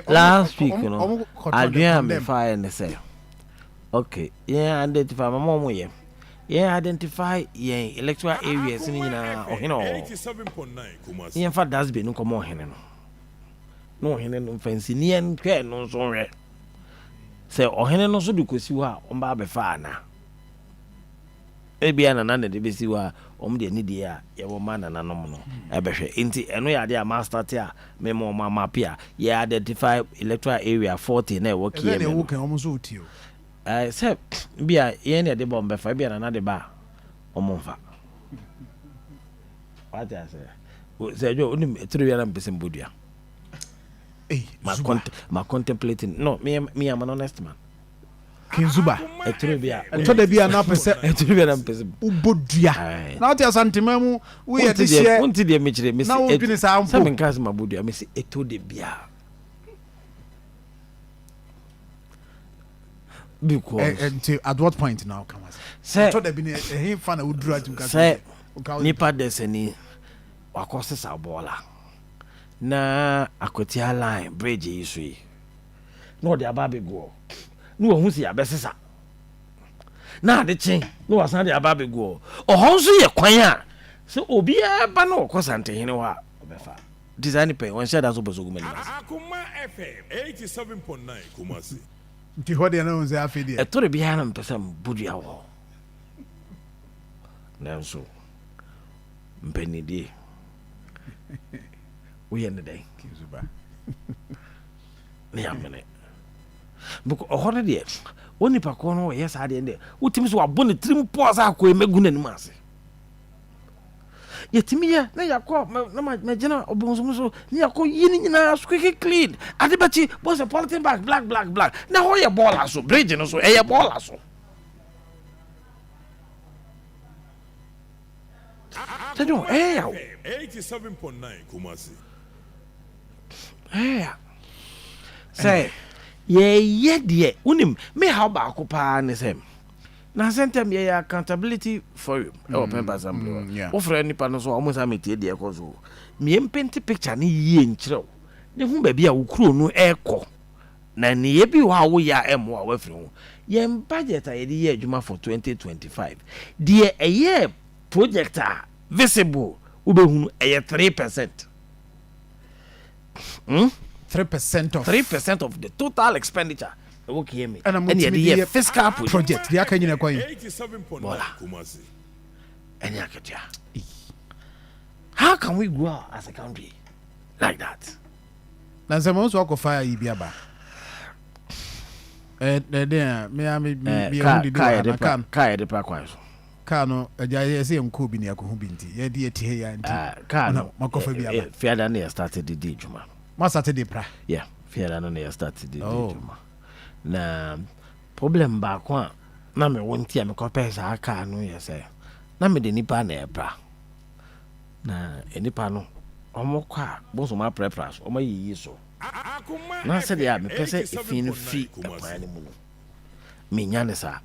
Last week no, adwene a mefaeɛ ne sɛ, okay, yɛn identify mama wɔn yɛ, yɛn identify yɛn electoral areas no nyinaa, ɔhene wɔ hɔ, ne yɛmfa dustbin no nkɔma ɔhene no, na ɔhene no mfa nsi, ne yɛnhwɛ no nso nhwɛ sɛ ɔhene no nso de kɔsi hɔ a, ɔmba abɛfa anaa. Ebia nana na ɛde bɛsi hɔ a, wɔn deɛ ne deɛ a yɛwɔ ma nananom no ɛbɛhwɛ. Nti ɛno yɛ adeɛ a ma start a mema wɔn amape a yɛ identify electoral area 40 na ɛwɔ ɛsɛ KMA deɛ no. Woka wɔn nso wotie o. Sɛ bia yɛn na yɛde bɔ wɔn bɛfa, ebia nana de ba a wɔn mfa. Wate ase? Sɛ ɛdwo onim etiri wia na mpɛ sɛ mbɔ dua. Ei, Ma Zuba. Ma contemplating. No, me am an honest man. King Zuba. Etiri bi a. Ɛtɔ da bi a na apɛ sɛ Etiri bi a na mpɛ sɛ wobɔ dua. Aye. Na wote Asantema mu woyɛ Wonte de deɛ hyɛ wonte deɛ mekyerɛ mesi na wodwene saa sɛ mpo. menka sɛ mabɔ dua, mesi ɛtɔ de bia because Nti at what point na woka wa sɛ ɛtɔ da bi no, ɛhe fa na woduru atum ka sɛ woka nipa dɛsɛni wakɔ sesa bɔɔla na Akwatia line bridge yi so yi na ɔde aba abɛguɔ na wahu sɛ yɛabɛsesa na ade kye na wasan de aba abɛguɔ ɔhɔ nso yɛ kwan a sɛ obiara ba na ɔkɔ Santehene hɔ a ɔbɛfa. Nti saa nipa yi ɔnhyɛ da so pɛ sɛ ɔgu m'anim ase. Akoma FM 87.9 Kumasi. Nti hɔ deɛ na wohu sɛ afei deɛ ɛtɔre biara na mpɛ sɛ mbɔ dua wɔ hɔ, nanso mpanidie woyɛ ne dɛn? King Zuba. Ne yɛamene because ɔhɔ no deɛ, wo nipa kɔ no ɔyɛ saa deɛ no deɛ, wotumi sɛ wabɔ ne tirim pɔɔ sɛ akɔɛ mɛgu n'anim ase. Yɛtumi yɛ na yɛakɔ na magyina ɔbɔnsom so ne yɛakɔ yi ne nyinaa squeaky clean. Ade bɛkyi bɔ sɛ polythene bag black black black na hɔ yɛ bɔɔla so, bridge no so ɛyɛ bɔɔla so. Sɛdeɛ ɛyɛ yaw. 87.9 Kumasi. Ɛyɛ sɛ yɛyɛ deɛ wonim me haw baako paa ne sɛ na sɛ ntɛm yɛyɛ accountability forum ɛwɔ Pempa Assembly hɔ. Wofrɛ nipa no so a, ɔmo sa metie deɛ ɛkɔ so. Mmiɛmpenti picture ne yie nkyerɛw ne ho baabi a wo kuro no ɛrekɔ na nneyɛ bi wɔ hɔ a woyɛ a ɛmmoa a woafiri ho. Yɛn budget a yɛde yɛ adwuma for 2025 deɛ, ɛyɛ project a visible wobɛhunu ɛyɛ 3%. 3% of 3% of the total expenditure ɛwɔ KMA ɛna ɛne motumi yɛde de yɛ yɛ fiscal project. Project deɛ aka nyina kɔ yi. 87.9 Bɔɔla. Kumasi. Ɛne akatua. How can we grow as a country like that? Na nsɛm nso akɔfa yi bi aba ɛdɛn a mea me me kaa ɛho didi kaa wɔ ha yɛde na pra kaa no kaa yɛde pra kwan so. Kaa no agya yɛ sɛ yɛnkɔ bi ne yɛakɔho bi nti yɛde yɛte ha yi a nti Kaa na no makɔfa bi aba. Fiada no yɛ start de di adwuma. Moasate de pra? Yeah, fiada no na yɛ start de di Oh. adwuma. Na problem baako a na mewɔ nti a mekɔpɛɛ saa kaa no yɛ sɛ na mede nipa na ɛpra na nipa no ɔmo kɔ a bosom aprapra so, ɔmo ayiyi so Akoma na sɛdeɛ a FM mepɛ sɛ efi no fi 87.9 Kumasi. ɛkwan no mu no, menya ne saa.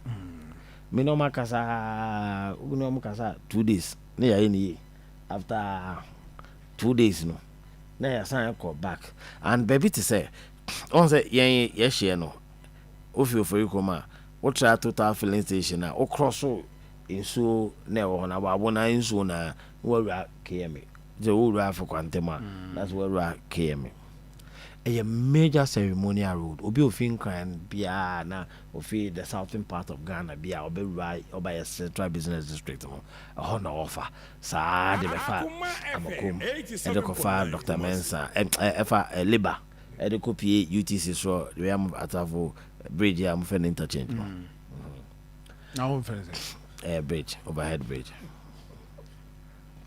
Me ne ɔmo akasa, wo ne ɔmo kasa 2 days ne yɛayɛ ne yie. After 2 days no na yɛsan kɔ back and baabi te sɛ ɔn sɛ yɛn yɛhyɛ no wofi Ofori kurom a wotra Total filling station a wokorɔ so nsuo na ɛwɔ hɔ na aboabo na nsuo na wawura KMA sɛ wowura Afɔ ntam a na sɛ wawura KMA ɛyɛ major ceremonial road. Obi ofi Nkran biara na ofi the southern part of Ghana bia ɔbɛwura ɔbɛyɛ Central Business District no, ɛhɔ na ɔfa saa de bɛfa Amakom ɛde kɔfa Dr Mensa ɛfa Labour ɛde kɔpie UTC so de bɛyɛ Atafo bridge a mofɛ no interchange no. Na womfrɛ no sɛ Bridge, overhead bridge.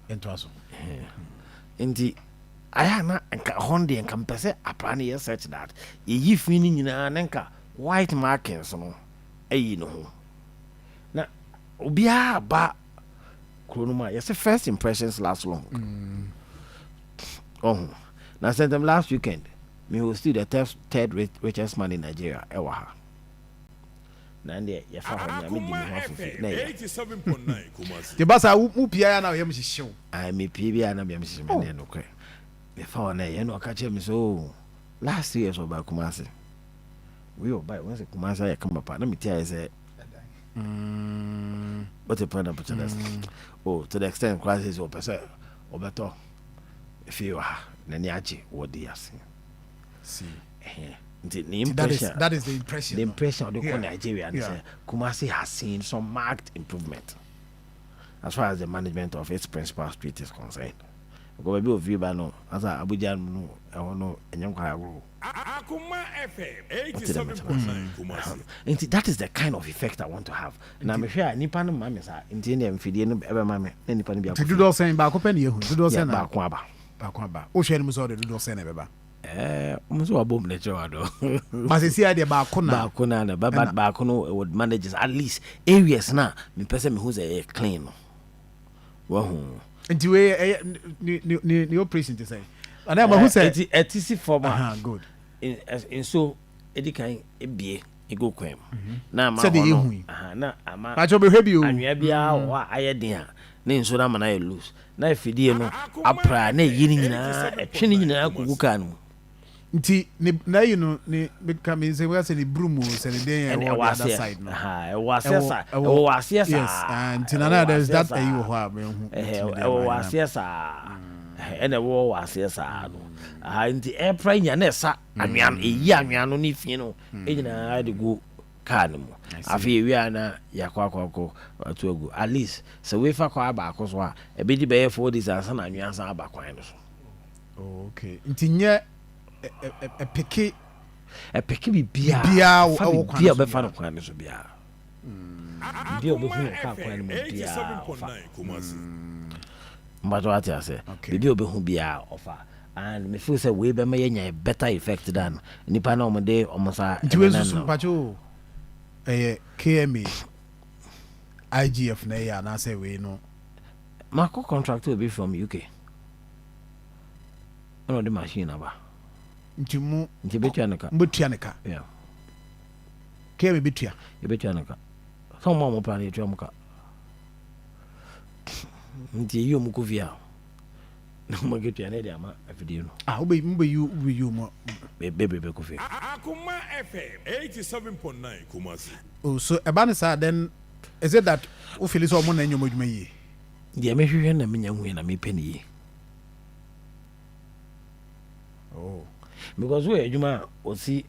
Yɛntoa so. Nti ayɛ a na nka hɔ no deɛ nka mpɛ sɛ apra no yɛ such that yɛyi fi no nyinaa ne nka white markings no ayi ne ho na obiara ba kuro no mu a yɛsɛ first impressions last long. Ɔho na sɛntɛm last weekend me hosted the third richest man in Nigeria ɛwɔ ha na deɛ yɛfa hɔ nea medi me ho afofi na ɛyɛ 87.9 Kumasi. Nti ba saa wo pia ya na ɔyɛ m hyehyew. Ai, mepie bi a na bia mesese me ne nokorɛ mefa hɔ na ɛyɛ na ɔka kyerɛ me sɛ o. Last 2 years ɔba Kumase. Wei ɔba wɔn sɛ Kumase ayɛ kama pa na mi ti ayɛ sɛ wote pɛ na pɛkyɛ dɛ, oh, to the extent koraa sɛ ɔpɛ sɛ ɔbɛtɔ fie wɔ ha, n'ani agye wɔ di ase. See. Ɛhɛn. Nti ne That is impression that is the impression. The No. impression ɔde kɔ Nigeria ne sɛ Kumasi has seen some marked improvement as far as the management of its principal street is concerned, because baabi ofie ba no asa Abuja no, ɛhɔ no ɛnyɛ nkwara agorɔ. Akuma FM 87.9 Kumasi. Nti that is the kind of effect I want to have, na mehwɛ a nipa no ma me saa, nti ɛnna mfidie no ɛbɛma me na nipa no bi Nti akɔ fie. Dodoɔ sɛn? Baako pɛ ne yɛhu. Dodoɔ Yeah, sɛn na baako aba. Baako aba. Wohwɛ no mu sɛ ɔde dodoɔ sɛn na ɛbɛba? Ɔmo nso wabɔ mu n'akyerɛ wa dɔ. Ma sɛsi a deɛ, baako na Baako na but baako no would manage at least areas na mepɛ sɛ mehu sɛ ɛyɛ clean no, wahu. Nti wei ɛyɛ ne operation te sɛn anaa mahu sɛ ɛti ɛti si fam a Good. Nsuo edi kan ebie egu kwan mu na ama Sɛdeɛ hɔ no yɛhu yi. Aha, na ama Pakyɛ, wobɛhwɛ bi o. Anwea biara wɔ hɔ a ayɛ den a, ne nsuo no ama no ayɛ loose na afidie no apra na ɛyi no nyinaa, ɛtwe no nyinaa kogu kaa no mu. Nti ne n'ayi no ne meka me sɛ wɔsɛ ne broom o, sɛ ne den ɛne ɛwɔ ɛwɔ the other aseɛ side no. Aha, ɛwɔ aseɛ saa, ɛwɔ wɔ aseɛ saa. Yes, ah, nti Ɛwɔ nana wɔ there is aseɛ that saa. ɛyi wɔ hɔ a mehu. Ɛhɛ, ɛwɔ wɔ aseɛ saa. Ɛhɛ, ɛna ɛwɔ wɔ aseɛ saa no aha, nti ɛpra nya na ɛsa anwea no, ɛyi anwea no ne fi no ɛnyinaa de gu kaa no mu. Afei ewie a, na yɛakɔ akɔ ato agu. At least sɛ weifa kɔ baako so a, ɛbɛdi bɛyɛ 4 days ansa na anwea san aba kwan no so. Oh, okay, nti nyɛ ɛpeke ɛpɛke biribiaa. Biribiaa fa ɛwɔ kwan biribiaa no so. ɔbɛfa no kwan no so biaa, biribiaa ɔbɛhu wɔ kaa kwan no mu biaa ɔfa. 87.9 Kumasi. Mbatɔ wate ase? Okay. Biribi a ɔbɛhu biaa ɔfa, and me feel sɛ wei bɛma yɛnya a better effect than nipa na ɔmo de ɔmo nsa Nti wei ɛnenam nso so no. mpakyɛ o, ɛyɛ KMA IGF na ɛyɛ anaasɛ wei no? Makɔ contract obi from UK ɛna ɔde machine aba. Nti mu Nti yɛbɛtua no ka. Mbɛtua ne ka? Yeah. KMA bɛtua? Yɛbɛtua no ka sɛ ɔmo a ɔmo pra no, yɛtua ɔmo ka, nti ɛyi ɔmo kɔ fie a, na ɔmo akatua no de ama afidie no. Ah, wobɛyi mu? Bebree bɛkɔ fie. Akuma FM 87.9 Kumasi. Oh, so ɛba ne saa, then is it that wo feel sɛ ɔmo na ɛnyɛ ɔmo adwuma yie? Deɛ mehwehwɛ na menya hu na mepɛ ne yie. Oh. Because woyɛ adwuma a ɔsi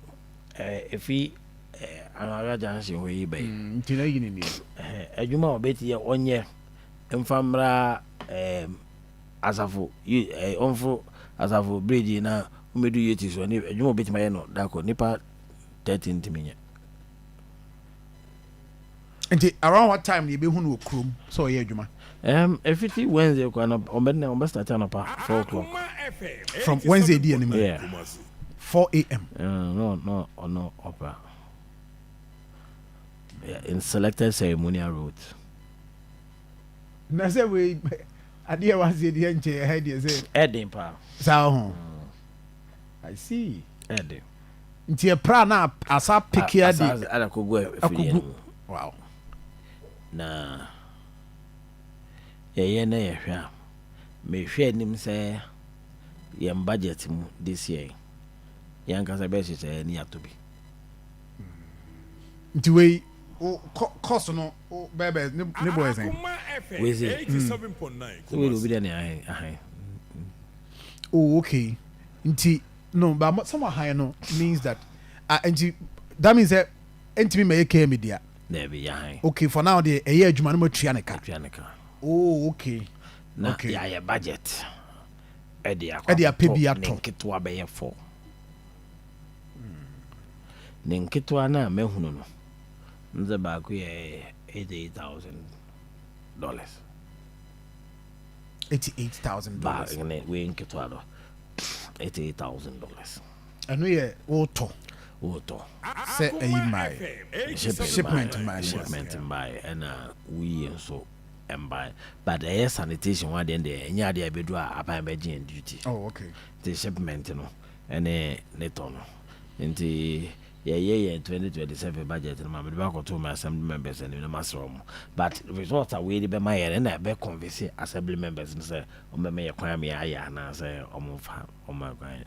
ɛfi Anwara Junction hɔ yi bɛyi. Nti na yi ne nie. Ɛhɛ, adwuma a ɔbɛti yɛ, ɔnyɛ mfa mmra Asafo yi, ɔmfo Asafo bridge yi na ɔmmɛdu yɛti so ne adwuma a ɔbɛtumi ayɛ no dako, nipa 30 ntumi nyɛ. Nti around what time na yɛbɛhu no wɔ kurom sɛ ɔyɛ adwuma? Ɛfiti Wednesday kɔ anɔpa, ɔbɛ ɔbɛ start anɔpa 4 o'clock. Akuma FM From Wednesday di anim? Yeah. Kumasi. 4 a.m.? No, ɔno ɔpra. Yeah, in selected ceremonial routes. Na sɛ wei adeɛ waseɛ deɛ nkyɛ ɛha deɛ sɛ Ɛden paa. Saa ho, I see. Ɛden. Nti ɛpra na asa peke ade Asa ada kogu afidie no akogu mu. Na yɛyɛ na yɛhwɛ a, mehwɛ anim sɛ yɛn budget mu this year, yɛn ankasa bɛhyehyɛ ne yɛatɔ bi. Nti wei wo cost no wo bɛɛbɛ ne bɔ yɛ sɛn? Akuma FM Wei se. 87.9 Sɛ wei de obi Kumasi. deɛ ne ahen ahen. Oh, okay, nti no, but some ahan no means that, ah, nti that means sɛ ntumi ma yɛ KMA dea? Daabi, yɛahan. Okay, for now deɛ ɛyɛ adwuma no ma tua ne ka. Atua ne ka. Oh, okay. Na yɛayɛ budget ɛde akɔ Ɛde apɛ bi akɔtɔ atɔ. Ne nketewa bɛyɛ fɔ ne nketewa no a mahunu no n sɛ baako yɛ $88,000. $88,000? Ne wei nketewa no, $88,000. Ɛno yɛ wotɔ? Wotɔ. Sɛ ɛyi mmae. Shipping. Shipment Mbae. mbae. Shipment mbae, ɛna woyie nso mbae, but ɛyɛ sanitation ho adeɛ deɛ, ɛnyɛ adeɛ a ɛbɛdu a aban bɛgye yɛn duty. Oh, okay. Nti shipment no ɛne ne tɔ no, nti yɛyɛ yɛn 2027 budget no ma mede bɛakɔto ma assembly members anim na masrɛ mo, but result a wei de bɛma yɛn no, ɛna ɛbɛ convince assembly members no sɛ ɔmbɛma yɛ kwan ma yɛayɛ anaasɛ ɔmomfa ɔma kwan.